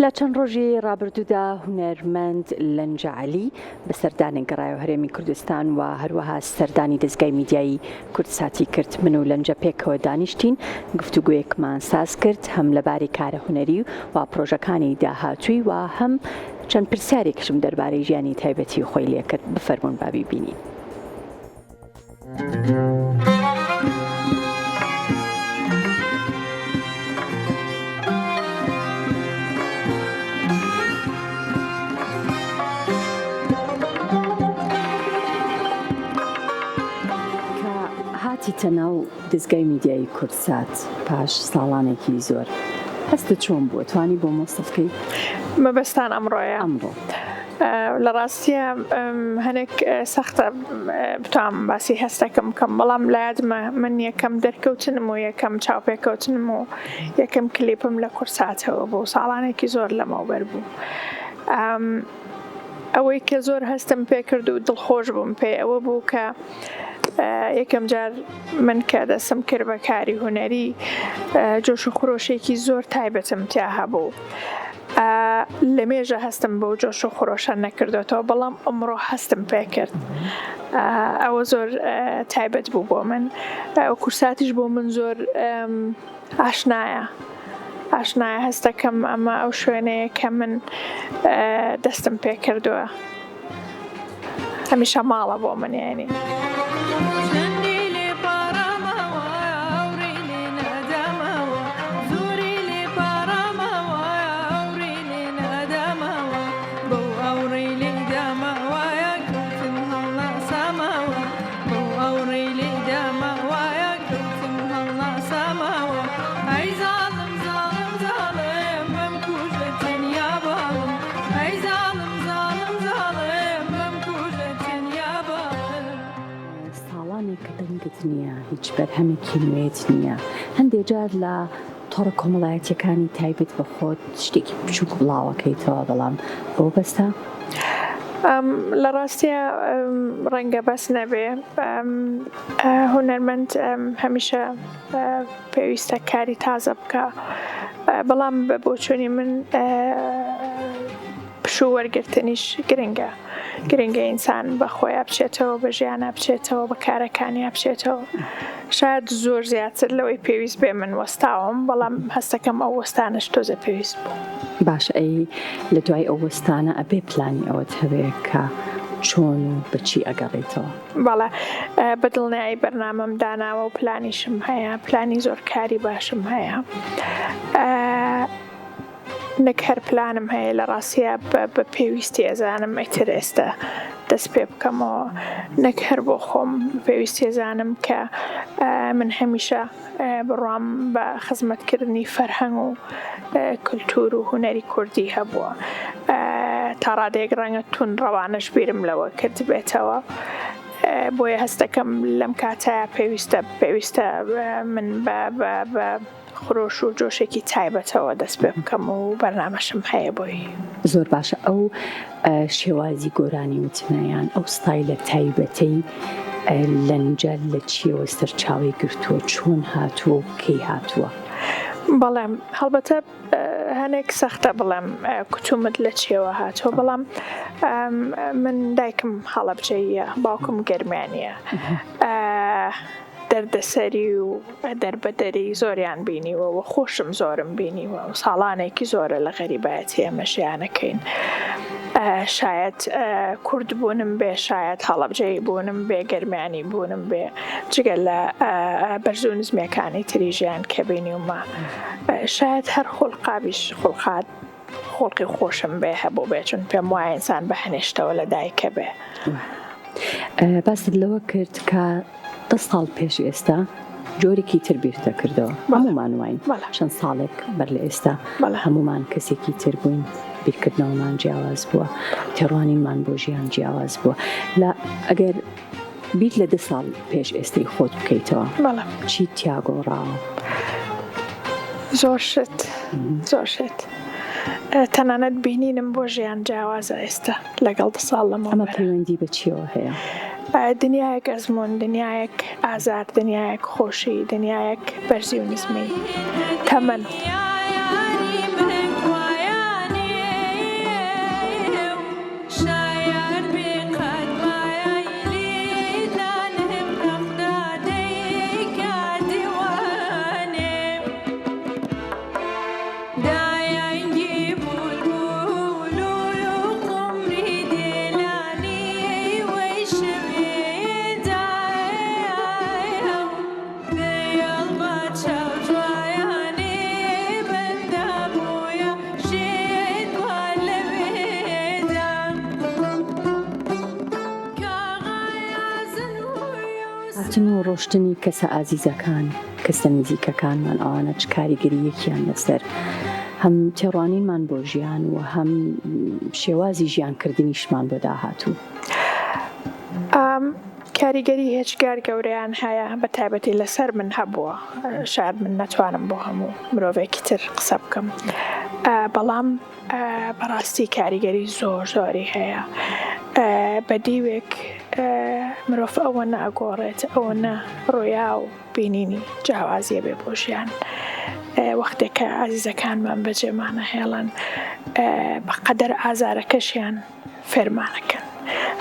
لە چەند ڕۆژی ڕابردوودا هونەرمەند لەنجە عەلی بە سەردانێک گەڕایەوە هەرێمی کوردستان و هەروەها سەردانی دەزگای میدیایی کوردساتی کرد. من و لەنجە پێکەوە دانیشتین، گفتوگۆیەکمان ساز کرد هەم لەبارەی کارە هونەری و پڕۆژەکانی داهاتووی و هەم چەند پرسیارێکیشم دەربارەی ژیانی تایبەتی خۆی لێکرد. بفەرموون با بیبینین. کە هاتیتە ناو دەزگای میدیایی کوردسات پاش ساڵانێکی زۆر هەستت چۆن بووە توانی بۆم وەسف کەی؟ مەبەستان ئەمڕۆیە؟ ئەمڕۆ. لە ڕاستیە هەنێک سەختە بتوانم باسی هەستەکەم بکەم بەڵام لە یادمە من یەکەم دەرکەوتنم و یەکەم چاوپێکەوتنم و یەکەم کلیپم لە کورساتەوە بوو ساڵانێکی زۆر لەمەوبەر بوو ئەوەی کە زۆر هەستم پێکرد و دڵخۆش بووم پێ ئەوە بوو کە یەکەم جار من کە دەستم کرد بە کاری هونەری جۆش و خرۆشێکی زۆر تایبەتم تیا هەبوو. لەمێژە هەستم بەو جۆش و خرۆشە نەکردۆتەوە بەڵام ئەمڕۆ هەستم پێکرد ئەوە زۆر تایبەت بوو بۆ من کورساتیش بۆ من زۆر ئاشنایە ئاشنایە هەستەکەم ئەمە ئەو شوێنەیە کە من دەستم پێکردووە. هەمیشە ماڵە بۆ من یانی. ساڵانێکە دەنگت نییە، هیچ بەرهەمێکی نوێت نییە، هەندێ جار لە تۆڕە کۆمەڵایەتییەکانی تایبەت بە خۆت شتێکی بچووک بڵاوەکەیتەوە، بەڵام ئەوە بەسە؟ لە ڕاستیا ڕەنگە بەس نەبێ، هونەرمەند هەمیشە پێویستە کاری تازە بکا، بەڵام بە بۆچوونی من پشوو وەرگرتنیش گرنگە، گرنگە ئینسان بە خۆیا بچێتەوە، بە ژیانا بچێتەوە، بە کارەکانیا بچێتەوە. شایەد زۆر زیاتر لەوەی پێویست بێ من وەستاوم، بەڵام هەستەکەم ئەو وەستانەش تۆزێ پێویست بوو. باشە ئەی لە دوای ئەو وەستانە ئەبێ پلانی ئەوەت هەبێ کە چۆن و بە چی ئەگەڕێیتەوە؟ بەڵێ بە دڵنیایی بەرنامەم داناوە و پلانیشم هەیە، پلانی زۆر کاری باشم هەیە. نەک هەر پلانم هەیە لە ڕاستیا بە پێویستی ئەزانم ئیتر ئێستا دەست پێ بکەمەوە نەک هەر بۆ خۆم پێویستی ئەزانم کە من هەمیشە بڕوام بە خزمەتکردنی فەرهەنگ و کلتور و هونەری کوردی هەبووە تا ڕادەیەک ڕەنگە توندڕەوانەش بیرم لەوە کردبێتەوە بۆیە هەستەکەم لەم کاتەیا پێویستە پێویستە من بە بە خرۆش و جۆشێکی تایبەتەوە دەست پێ بکەم و بەرنامەشم هەیە بۆی. زۆر باشە ئەو شێوازی گۆرانی وتنە یان ئەو ستایلە تایبەتەی لەنجە لە چیەوە سەرچاوەی گرتووە چۆن هاتووە و کەی هاتووە؟ بەڵێ هەڵبەتە هەنێک سەختە بڵێم کتومت لە چیەوە هاتووە بەڵام من دایکم هەڵەبجەییە باوکم گەرمیانیە دەردەسەری و دەربەدەری زۆریان بینیوە و خۆشم زۆرم بینیوە و ساڵانێکی زۆرە لە غەریبایەتی ئێمە ژیانەکەین. شایەت کورد بوونم بێ، شایەت هەڵەبجەیی بوونم بێ، گەرمیانی بوونم بێ، جگە لە بەرز و نزمییەکانی تری ژیان کە بینیومە. شایەت هەر خولقابیش خوڵقات خوڵقی خۆشم بێ هەبوو بێ چون پێم وایە ئینسان بە هەنێشتەوە لە دایکە بێ. باست لەوە کرد کە دە ساڵ پێش ئێستا جۆرێکی تر بیرت دەکردەوە هەموومان واین چەند ساڵێک بەر لە ئێستا هەموومان کەسێکی تر بووین بیرکردنەوەمان جیاواز بووە تێڕوانینمان بۆ ژیان جیاواز بووە لە ئەگەر بیر لە دە ساڵ پێش ئێستەی خۆت بکەیتەوە چی تیا گۆڕاوە؟ زۆر شت زۆر شت تەنانەت بینینم بۆ ژیان جیاوازە ئێستا لەگەڵ دە ساڵ لەمەوبەر. ئەمە پەیوەندی بە چیەوە هەیە؟ دنیایەک ئەزموون، دنیایەک ئازار، دنیایەک خۆشی، دنیایەک بەرزی و نزمی تەمەن. هاتن و ڕۆشتنی کەسە ئازیزەکان، کەسە نزیکەکانمان ئەوانە چ کاریگەرییەکیان لەسەر هەم تێڕوانینمان بۆ ژیان و هەم شێوازی ژیانکردنیشمان بۆ داهاتوو؟ کاریگەری هێجگار گەورەیان هەیە بە تایبەتی لەسەر من هەبووە شاید من نەتوانم بۆ هەموو مرۆڤێکی تر قسە بکەم بەڵام بەڕاستی کاریگەری زۆر زۆری هەیە بە دیوێک مرۆڤ ئەوە ناگۆڕێت ئەوە نە ڕۆیا و بینینی جیاوازیە بێ بۆ ژیان وەختێک کە ئازیزەکانمان بەجێمانە هێڵن بەقەدەر ئازارەکەشیان فێرمانەکەن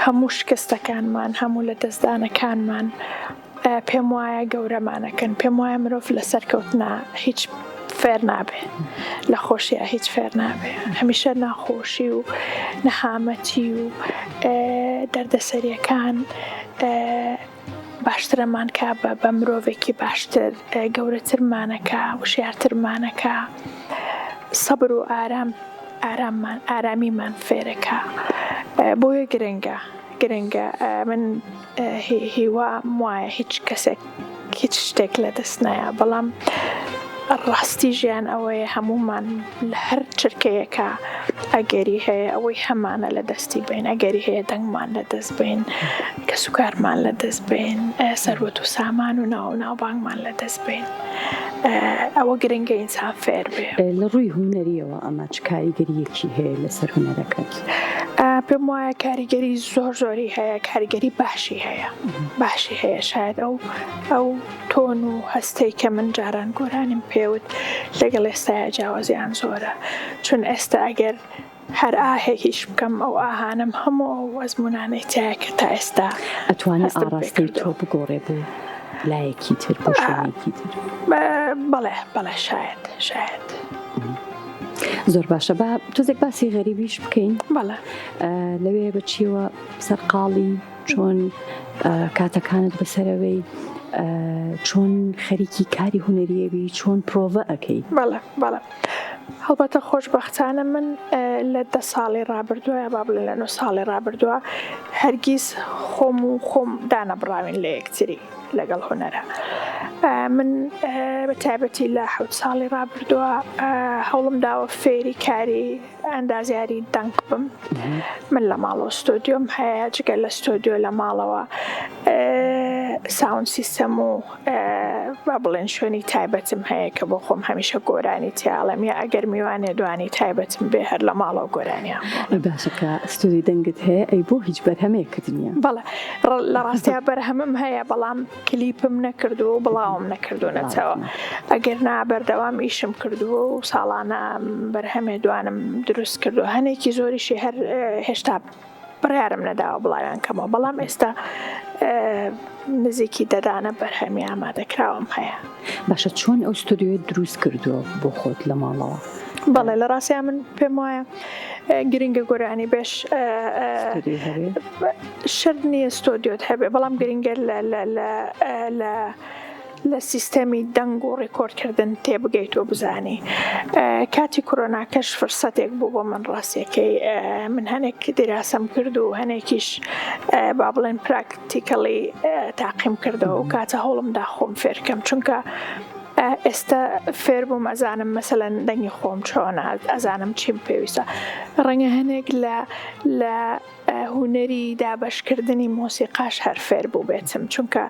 هەموو شکستەکانمان هەموو لەدەستدانەکانمان پێم وایە گەورەمانەکەن پێم وایە مرۆڤ لە سەرکەوتنا هیچ فێر نابێ لە خۆشیە هیچ فێر نابێ هەمیشە ناخۆشی و نەهامەتی و دەردەسەریەکان باشترەمان کا بە بە مرۆڤێکی باشتر گەورەترمانەکا وشیارترمانەکا سەبر و ئارام ئاراممان ئارامیمان فێرەکا بۆیە گرنگە گرنگە من هیوام وایە هیچ کەسێک هیچ شتێک لە دەست نایە بەڵام ڕاستی ژیان ئەوەیە هەموومان لە هەر چرکەیەکە ئەگەری هەیە ئەوەی هەمانە لە دەستی بین ئەگەری هەیە دەنگمان لە دەست بین کەسوکارمان لە دەست بین سەروەت و سامان و ناو ناوبانگمان لە دەست بین ئەوە گرنگە ئینسان فێر بێ. لە ڕووی هونەریەوە ئەمە چ کاریگەریەکی هەیە لەسەر هونەرەکەت؟ پێم وایە کاریگەری زۆر زۆری هەیە کاریگەری باشی هەیە باشی هەیە شاید ئەو ئەو تۆن و هەستەی کە من جاران گۆرانیم پێوت لەگەڵ ئێستایا جیاوازیان زۆرە چون ئێستا ئەگەر هەر ئاهێکیش بکەم ئەو ئاهانەم هەموو ئەو ئەزموونانەی تیایە کە تا ئێستا ئەتوانێ هەستم پێ ئاڕاستەی تۆ کردووە. بگۆڕێ بۆ لایەکی تر بۆ شوێنێکی تر؟ بەڵێ بەڵێ شایەد شایەد. زۆر باشە با تۆزێک باسی غەریبیش بکەین. بەڵێ. لەوێ بە چیەوە سەرقاڵی؟ چۆن کاتەکانت بەسەرەوەی؟ چۆن خەریکی کاری هونەریەبی؟ چۆن پرۆڤە ئەکەی؟ بەڵێ بەڵێ هەڵبەتە خۆشبەختانە من لە دە ساڵی ڕابردووە یا با بڵێن لە نۆ ساڵی ڕابردووە هەرگیز خۆم و خۆم دانەبڕاوین لە یەکتری لەگەڵ هونەرە من بە تایبەتی لە حەوت ساڵی ڕابردووە هەوڵم داوە فێری کاری ئەندازیاری دەنگ بم من لە ماڵەوە ستۆدیۆم هەیە جگە لە ستۆدیۆ لە ماڵەوە sound system و با بڵێن شوێنی تایبەتم هەیە کە بۆ خۆم هەمیشە گۆرانی تیاڵێم یا ئەگەر میوانێ دوانی تایبەتم بێ هەر لە ماڵەوە گۆرانیان باشە کە ستۆدیۆی دەنگت هەیە ئەی بۆ هیچ بەرهەمێکت نییە؟ بەڵێ لە ڕاستیا بەرهەمم هەیە بەڵام کلیپم نەکردووە و بڵاوم نەکردوونەتەوە ئەگەر نا بەردەوام ئیشم کردووە و ساڵانە بەرهەمێ دوانم دروست کردووە هەنێکی زۆریشی هەر هێشتا بڕیارم نەداوە بڵاویان کەمەوە بەڵام ئێستا نزیکی دەدانە بەرهەمی ئامادەکراوم هەیە. باشە چۆن ئەو ستۆدیۆیەت دروست کردووە بۆ خۆت لە ماڵەوە؟ بەڵێ لە ڕاستیا من پێم وایە گرنگە گۆرانی بێژ شەرت نییە ستۆدیۆت هەبێ بەڵام گرنگە لە لە لە لە لە سیستەمی دەنگ و ڕیکۆردکردن تێبگەیت و بزانی کاتی کۆرۆناکەش فرسەتێک بوو بۆ من ڕاستیەکەی من هەنێک دیراسەم کرد و هەنێکیش با بڵێن practically تاقیم کردەوە و کاتە هەوڵمدا خۆم فێرکەم چونکە ئێستا فێر بووم ئەزانم مەسەلەن دەنگی خۆم چۆنە ئەزانم چیم پێویستە ڕەنگە هەنێک لە لە هونەری دابەشکردنی مۆسیقاش هەر فێر بووبێتم چونکە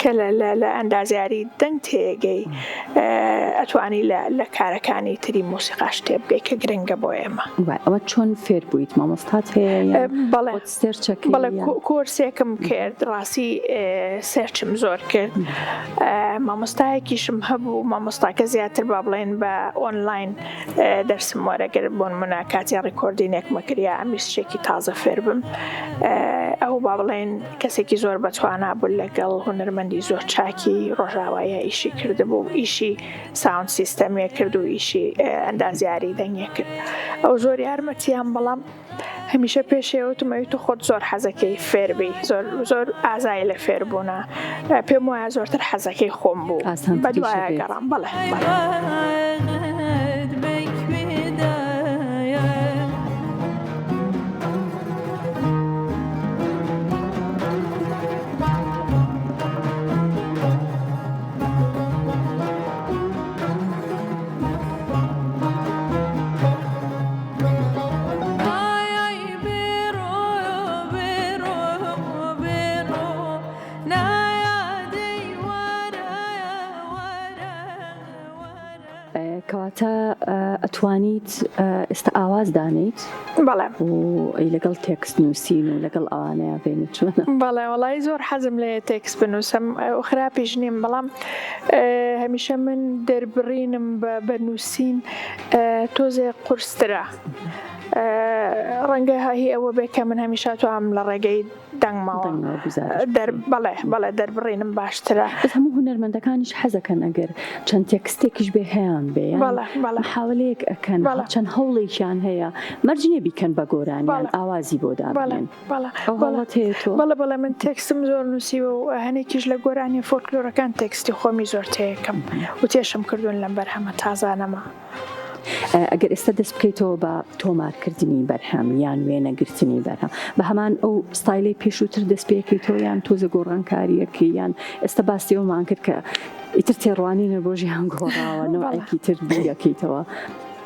کە لە لە لە ئەندازیاری دەنگ تێگەی ئەتوانی لە لە کارەکانی تری مۆسیقاش تێبگەی کە گرنگە بۆ ئێمە. وای ئەوە چۆن فێر بوویت مامۆستات هەیە یان بەڵێ خۆت search ەکەی بەڵێ یان؟ کۆرسێکم کرد ڕاستی search م زۆر کرد مامۆستایەکیشم هەبوو مامۆستاکە زیاتر با بڵێن بە ئۆنلاین دەرسم وەرەگرت بۆنمونە کاتێ recording ێکمە کرد یا ئەمویست شتێکی تازە فێر بم ئەو با بڵێن کەسێکی زۆر بەتوانا بوو لەگەڵ هونەرمەندی زۆر چاکی ڕۆژاوایە ئیشی کردبوو ئیشی sound system ێ کرد و ئیشی ئەندازیاری دەنگێ کرد ئەو زۆر یارمەتیان بەڵام هەمیشە پێشێ وتم ئەوی تۆ خۆت زۆر حەزەکەی فێربی زۆر زۆر ئازای لە فێربوونە پێم وایە زۆرتر حەزەکەی خۆم بوو بەدوایە گەڕام بەڵێ ئەتوانیت ئێستا ئاواز دانێیت؟ بەڵێ. و ئەی لەگەڵ تێکست نووسین و لەگەڵ ئەوانەیا بێنی چۆنە؟ بەڵێ وەڵایی زۆر حەزم لێیە تێکست بنووسم و خراپیش نیم بەڵام هەمیشە من دەربڕینم بە نووسین تۆزێ قورسترە ڕەنگە هی ئەوە بێ کە من هەمیشە توام لە ڕێگەی دەنگمەوە دەر بەڵێ بەڵێ دەربڕینم باشترە. بەس هەموو هونەرمەندەکانیش حەزەکەن ئەگەر چەند تێکستێکیش بێ هەیان بێ یان محاولەیەک ئەکەن چەند هەوڵێکیان هەیە مەرج نییە بیکەن بە گۆرانی یان ئاوازی بۆ دابنێن ئەو هەوڵەت هەیە تۆ؟ بەڵێ بەڵێ من تێکستم زۆر نووسیوە و هەنێکیش لە گۆرانیە فۆلکلۆرەکان تێکستی خۆمی زۆر تێیەکەم و تێشم کردوون لەم بەرهەمە تازانەمە. ئەگەر ئێستا دەست بکەیتەوە بە تۆمارکردنی بەرهەم یان وێنەگرتنی بەرهەم بە هەمان ئەو ستایلەی پێشووتر دەست پێکەیتەوە یان تۆزە گۆڕانکاریەکەی یان ئێستا باسی ئەومان کرد کە ئیتر تێڕوانینە بۆ ژیان گۆڕاوە نەوعێکی تر بیرەکەیتەوە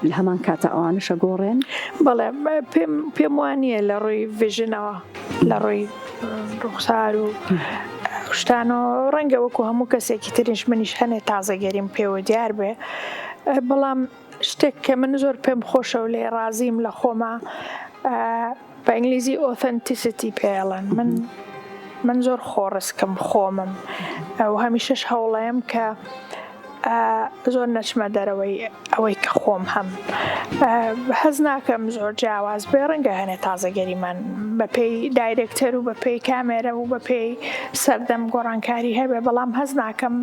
لە هەمان کاتە ئەوانەشە گۆڕێن؟ بەڵێ پێم پێم وانییە لە ڕووی vision ەوە لە ڕووی ڕوخسار و شتانەوە ڕەنگە وەکو هەموو کەسێکی تریش منیش هەنێ تازەگەریم پێوە دیار بێ بەڵام شتێک کە من زۆر پێم خۆشە و لێ ڕازیم لە خۆما بە ئینگلیزی authenticity پێڵێن من من زۆر خۆڕسکم خۆمم و هەمیشەش هەوڵەیەم کە زۆر نەچمە دەرەوەی ئەوەی کە خۆم هەم هەز ناکەم زۆر جیاواز بێ ڕەنگە هەنێ تازەگەریمان بەپێی director و بەپێی کامێرە و بەپێی سەردەم گۆڕانکاری هەبێ بەڵام هەز ناکەم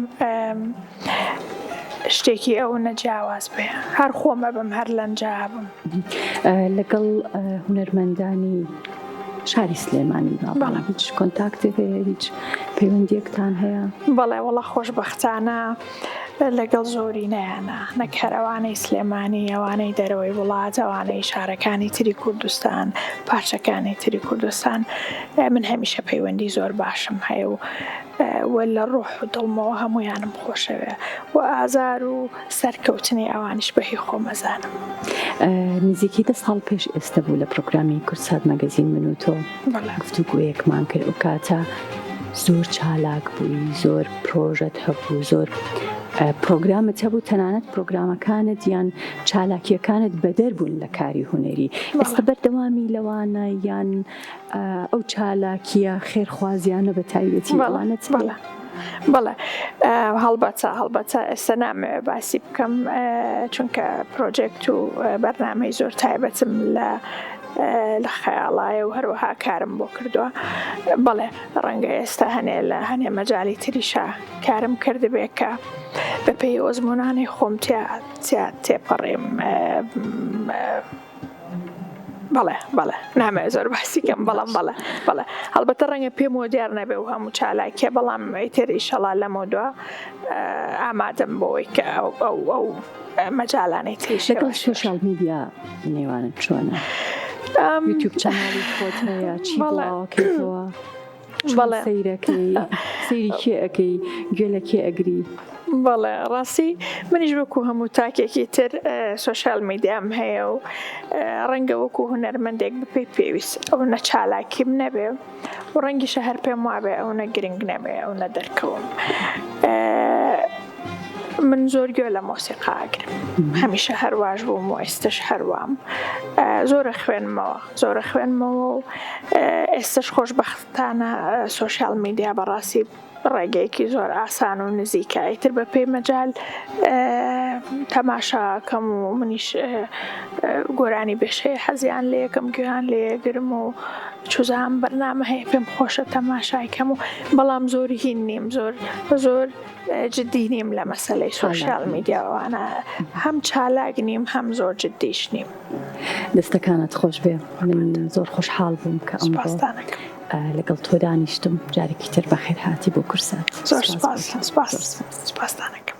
شتێکی ئەو نە جیاواز بێ هەر خۆم ئەبم هەر لەنجا ئەبم. لەگەڵ هونەرمەندانی شاری سلێمانی بەڵام هیچ contact ێک هەیە هیچ پەیوەندیەکتان هەیە؟ بەڵێ وەڵا خۆشبەختانە لەگەڵ زۆرینەیانە نەک هەر ئەوانەی سلێمانی ئەوانەی دەرەوەی وڵات ئەوانەی شارەکانی تری کوردستان پارچەکانی تری کوردستان من هەمیشە پەیوەندی زۆر باشم هەیە و و لە ڕۆح و دڵمەوە هەموویانم خۆشەوێ و ئازار و سەرکەوتنی ئەوانیش بە هی خۆم ئەزانم. نزیکەی دە ساڵ پێش ئێستە بوو لە پرۆگرامی کوردسات مەگەزین من و تۆ گفتوگۆیەکمان کرد ئەو کاتە زۆر چالاک بووی زۆر پرۆژەت هەبوو زۆر پرۆگرامت هەبوو تەنانەت پرۆگرامەکانت یان چالاکیەکانت بەدەر بوون لە کاری هونەری ئێستا بەردەوامی لەوانە یان ئەو چالاکییە خێرخوازیانە بە تایبەتی ئەوانە چ بەڵێ بەڵێ هەڵبەتە هەڵبەتە ئێستا نامەوێ باسی بکەم چونکە project و بەرنامەی زۆر تایبەتم لە لە خەیاڵایە و هەروەها کارم بۆ کردووە بەڵێ ڕەنگە ئێستا هەنێ لە هەنێ مەجای تریشا کارم کردبێ کە بەپێی ئۆزمونانەی خۆم تیا تیا تێپەڕیم بەڵێ بەڵێ نامەوێت زۆر باسی کەم بەڵام بەڵێ بەڵێ هەڵبەتە ڕەنگە پێم وە دیار نەبێ و هەموو چالاکیە بەڵام ئیتر ئیشەڵا لەمە دوا ئامادەم بۆی کە ئەو ئەو ئەو مەجالانەی تریش لەگەڵ social media نێوانت چۆنە یوتیوب channel ی خۆت هەیە چی بڵاوەکەیتەوە بەڵێ سەیرەکەی سەیری کێ ئەکەی گوێ لە کێ ئەگری؟ بەڵێ ڕاستی منیش وەکو هەموو تاکێکی تر social media م هەیە و ڕەنگە وەکو هونەرمەندێک بپێی پێویست ئەو نە چالاکیم نەبێ و ڕەنگیشە هەر پێم وابێ ئەو نە گرنگ نەبێ ئەو نە دەرکەوم من زۆر گوێ لە مۆسیقا ئەگرم هەمیشە هەرواش بووم و ئێستش هەروام زۆرە خوێنمەوە زۆرە خوێنمەوە و ئێستش خۆشبەختانە social media بەڕاستی ڕێگەیەکی زۆر ئاسان و نزیکە ئیتر بە پێی مەجال تەماشاکەم و منیش گۆرانی بێشەیە حەزیان لێ یەکەم گوێیان لێگرم و چوزان بەرنامە هەیە پێم خۆشە تەماشای کەم و بەڵام زۆر هین نیم زۆر زۆر جدی نیم لە مەسەلەی social media وانە هەم چالاک نیم هەم زۆر جدیش نیم. دەستەکانت خۆش بێ من زۆر خۆشحاڵ بووم کە ئەمڕۆ لەگەڵ تۆ دانیشتم جارێکی تر بەخێر هاتی بۆ کورسات زۆر سپاس سپاس سپاستانەکەم.